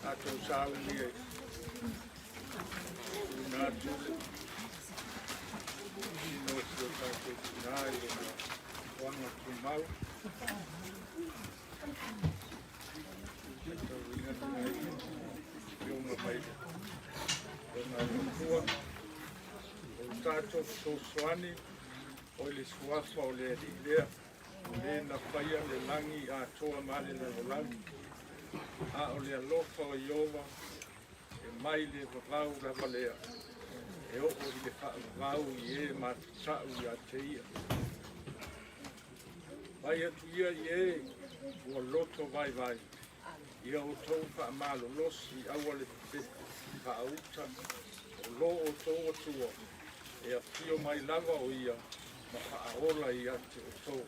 Tatou sauni e tuuina atu le tino o si o tatou tina i lona nofoaga tumau. Faitauina lenei afioga mai le Afioga a le Atua. O le tatou fesoasoani o i le suafa o le Alii lea, o le na faia le lagi atoa ma le lalolagi. A o le alofa o Ieova e mai le vavau lava lea, e oo i le faavavau i e matatau ia te ia. Fai atu ia i e ua loto vaivai, ia outou faamalolosi aua le faauta, o lo outou Atua, e afio mai lava o ia ma faaola ia te outou.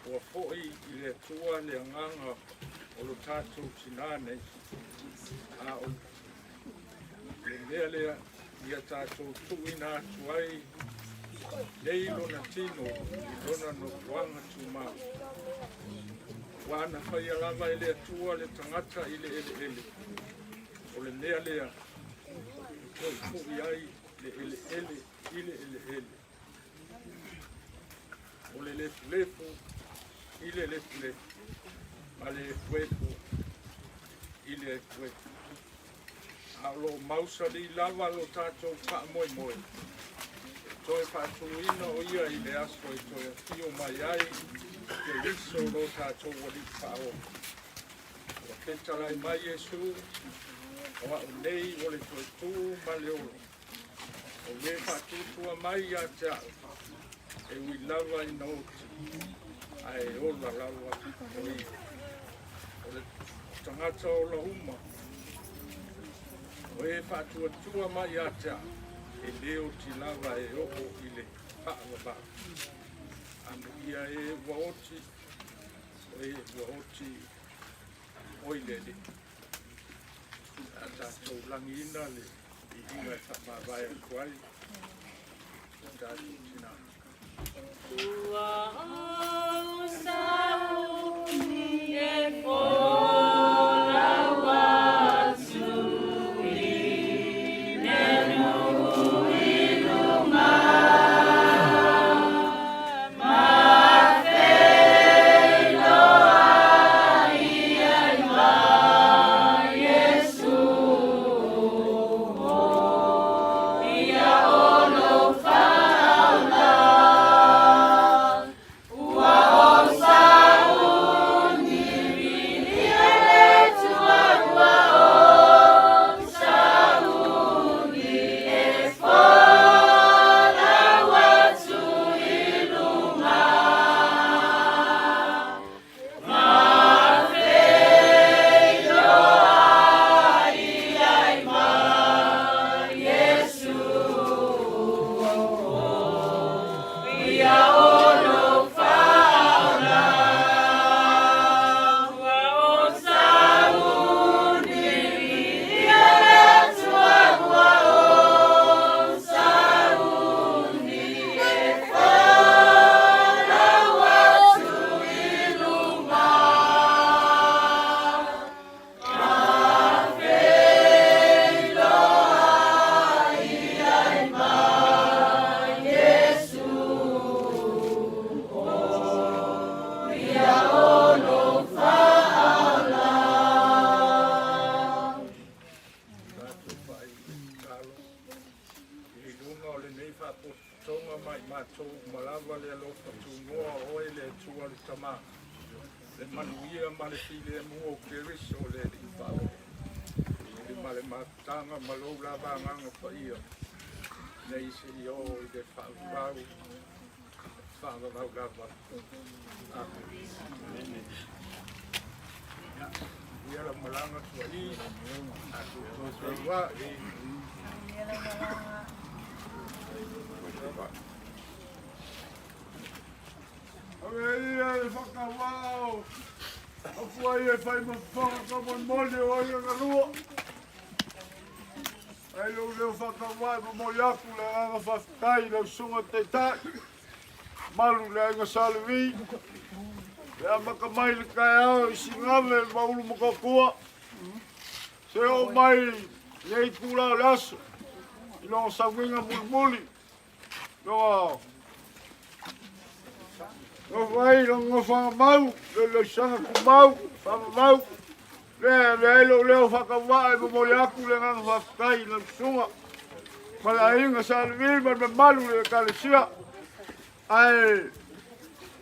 Ua foi i le Atua le agaga o lo tatou tinā nei, a o le mea lea ia tatou tuuina atu ai nei lona tino i lona nofoaga tumau. Ua na faia lava e le Atua le tagata i le eleele, o le mea lea e foifoi ai le eleele i le eleele. O le lefulefu i le lefulefu, ma le efuefu i le efuefu. A o lo o mausali lava lo tatou faamoemoe, e toe faatuina o ia i le aso e toe afio mai ai Keriso lo tatou Alii Faaola. Ua fetalai mai Iesu, o a'u nei o le toe tū ma le ola. O le faatuatua mai ia te a'u, e ui lava ina oti, ae ola lava o ia. O le tagata ola uma, o e faatuatua mai ia te a'u, e lē oti lava e oo i le faavavau. Amuia e ua oti, o e ua oti o i le Alii. A tatou lagiina le viiga e faamavae atu ai o tatou tinā. Ua ou sauni e folau atu i le nuu i luga ma feiloai ai ma Iesu ia o lou faaola. Ua ou sauni viia le Atua ua ou sauni e folau atu i luga ma feiloai ai ma Iesu ia o lou faaola. Ua ou sauni viia le Atua ua ou sauni e folau atu i luga ma feiloai ai ma Iesu ia o lou faaola. Tatou faatatalo i luga o lenei faapotopotoga ma i matou uma lava le alofa tunoa o oe le Atua le Tamā, le manuia ma le filemu o Keriso le Alii Faaola. I le ma le mafutaga ma lou lava Agaga Paia, nei seia oo i le faavavau, faavavau lava. Amene. Ia lau malaga tuai, tatou toe feiloai. Ave ia le whakawao. Apu ai e whai mafofoga ka molimoli o ai galua. Ai lou leo whakawai ma moi aku le agaga faafetai i lau susuga Taitai. Malu le aiga Sa Levi. Le amata mai le taeao i Sigave ma Ulumotootua. Se oo mai nei itula o le aso i lona sauniga mulimuli. Lona nofo ai lona nofoaga mau, le laisaga tumau, faamamau. Le avea ai lou leo faatauvaa e momoli atu le agaga faafetai i lau susuga ma le aiga Sa Levi ma le mamalu i le Ekalesia. Ae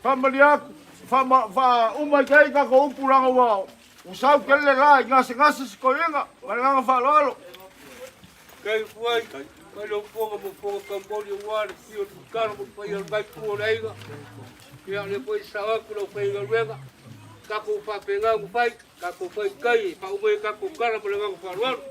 faamalie atu, faauma ai tai tatou upu leaga ua sau tele le la i gasegase si toeaina ma le agaga faaaloalo. Kai fuai, mai lou fofoga mo fofoga taumoli aua le afio o le Mulitalo ma le paia o lenei itu o le aiga. Ia, o lea foi e sao atu le aufaigaluega, tatou faapena ona fai, tatou fai i tai e faauma ai a tatou tala ma le agaga faaaloalo.